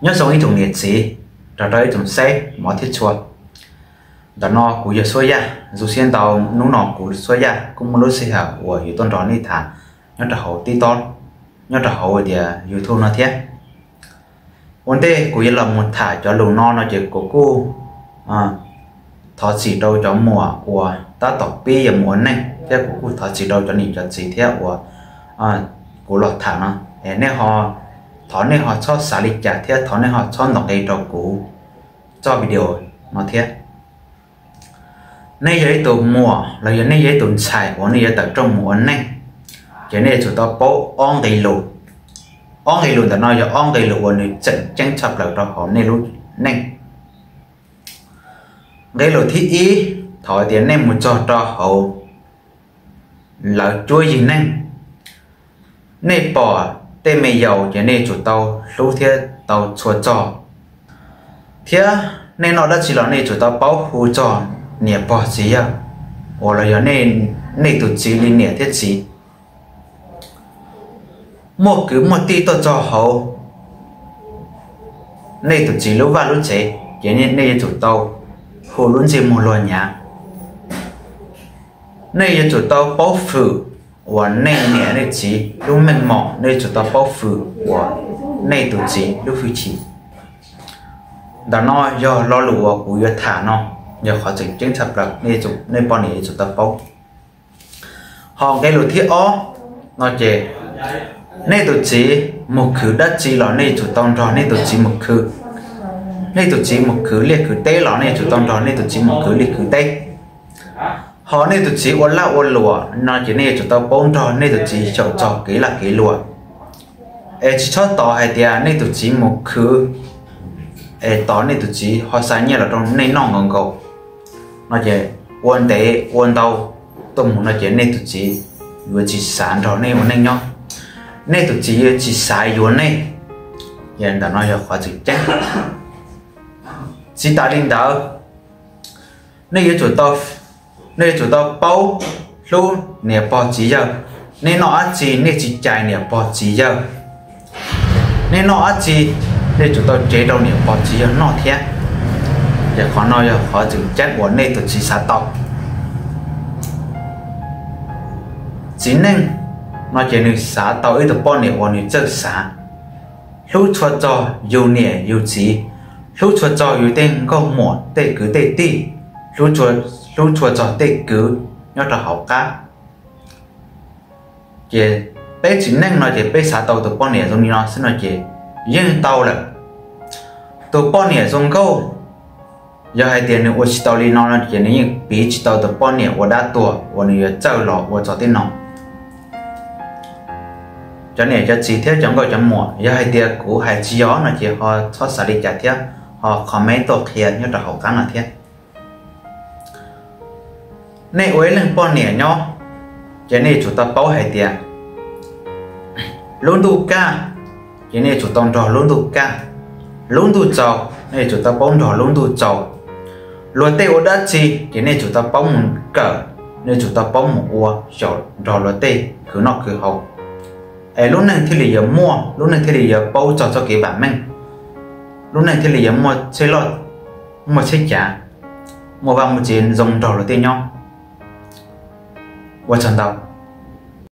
Nyob zoo ib tsoom niam txiv, nrog rau ib tsoom xeeb mov thiab tshua. Ntawm no kuv yog Suab Yaj. Zoo siab ntau, hnub no kuv Suab Yaj kuj muaj lub sij hawm uas yuav tuaj nrog nej tham nyob rau hauv TikTok, nyob rau hauv tias YouTube no thiab. Ua ntej kuv yuav los mus tham cov lus no no ces kuv kuj thov txim rau cov muam uas tab tom pib yuav mus ua neej, thiab kuv kuj thov txim rau cov niam cov txiv thiab uas kuv los tham no. Nej ho, thov nej ho txhob xav li cas thiab thov nej ho txhob ntaus nqi rau kuv txoj video no thiab. Nej yog ib tug muam los yog nej yog ib tug ntxhais uas nej yuav tawm rooj mus ua neej, ces nej yuav tsum tau paub ob nqe lus. Ob nqe lus ntawm no yog ob nqe lus uas nws tseem ceeb tshaj plaws rau hauv nej lub neej. Nqe lus thib ib, thaum tias nej mus txog rau hauv lawv cuab yig neej, nej pom tej me yaus ces nej yuav tsum tau hlub thiab tau txhua txog, thiab nej noj dab tsi los nej yuav tsum tau paub hu txog niam pog txiv yawg, uas los yog nej tus txiv li niam thiab txiv. Muaj kwv muaj tij tuaj txog hauv nej tus txiv lub vaj lub tsev, ces nej yuav tsum tau hu lub ntsej muag luag nyav. Nej yuav tsum tau paub fwm uas nej niam nej txiv lub meej mom, nej yuav tsum tau paub fwm uas nej tus txiv lub hwj chim. Ntawm no yog lo lus uas kuv yuav tham no, yog qhov tseem ceeb tshaj plaws, nej poj niam yuav tsum tau paub. Ho nqe lus thib ob no ces nej tus txiv mus khwv dab tsi los nej yuav tsum tau nrog nej tus txiv mus khwv. Nej tus txiv mus khwv liaj khwv teb los nej yuav tsum tau nrog nej tus txiv mus khwv liaj khwv teb. Ho nej tus txiv ua laj ua luam no ces nej yuav tsum tau paub nrog nej tus txiv xyaum txog kev laj kev luam. Es tsis txhob tos hais tias nej tus txiv mus khwv es tos nej tus txiv ho xa nyiaj los rau nej noj nkaus nkaus no ces ua ntev ua ntau tuaj mus no ces nej tus txiv yuav tsis xav nrog nej ua neej nyob, nej tus txiv yuav tsis xav yuav nej. Ces ntawm no yog qhov tseem ceeb. Tsis tas li ntawd, nej yuav tsum tau, nej yuav tsum tau paub hlub niam pog txiv yawg. Nej noj dab tsi nej tsis cais niam pog txiv yawg. Nej noj dab tsi nej yuav tsum tau cev rau niam pog txiv yawg noj thiab. Ces qhov no yog qhov tseem ceeb uas nej tus txiv xav tau. Txiv neej no ces nws xav tau ib tug poj niam uas nws txawj xav, hlub tshua txog yus niam yus txiv, hlub tshua txog yus tej nkauj muam tej kwv tej tij, hlub tshua txog tej kwv nyob rau hauv qab. Ces peb txiv neej no ces peb xav tau tus poj niam zoo li no xwb no ces yeej tau lawm. Tus poj niam zoo nkauj, yog hais tias nws ua tsis tau li no no ces nws yeej piv tsis tau tus poj niam ua dab tuag uas nws yuav txawj los ua txog tej no. Cov niam cov txiv thiab cov nkauj cov muam, yog hais tias kuv hais tsis yog no ces ho txhob xav li cas thiab ho comment tuaj qhia nyob rau hauv qab no thiab. Nej ua ib leeg poj niam nyob, ces nej yuav tsum tau paub hais tias lub ntuj kaj, ces nej yuav tsum tau nrog lub ntuj kaj. Lub ntuj txaus, nej yuav tsum tau paub nrog lub ntuj txaus. Luag tej ua dab tsi ces nej yuav tsum tau paub mus kawm, nej yuav tsum tau paub mus ua xyaum nrog luag tej khwv noj khwv haus. Es lub neej thiaj li yuav muaj, lub neej thiaj li yuav paub txog txoj kev vam meej, lub neej thiaj li yuav muaj txhej loj, muaj txhej cav, muaj vaj muaj tsev zoo nrog luag tej nyob. Ua tsaug ntau.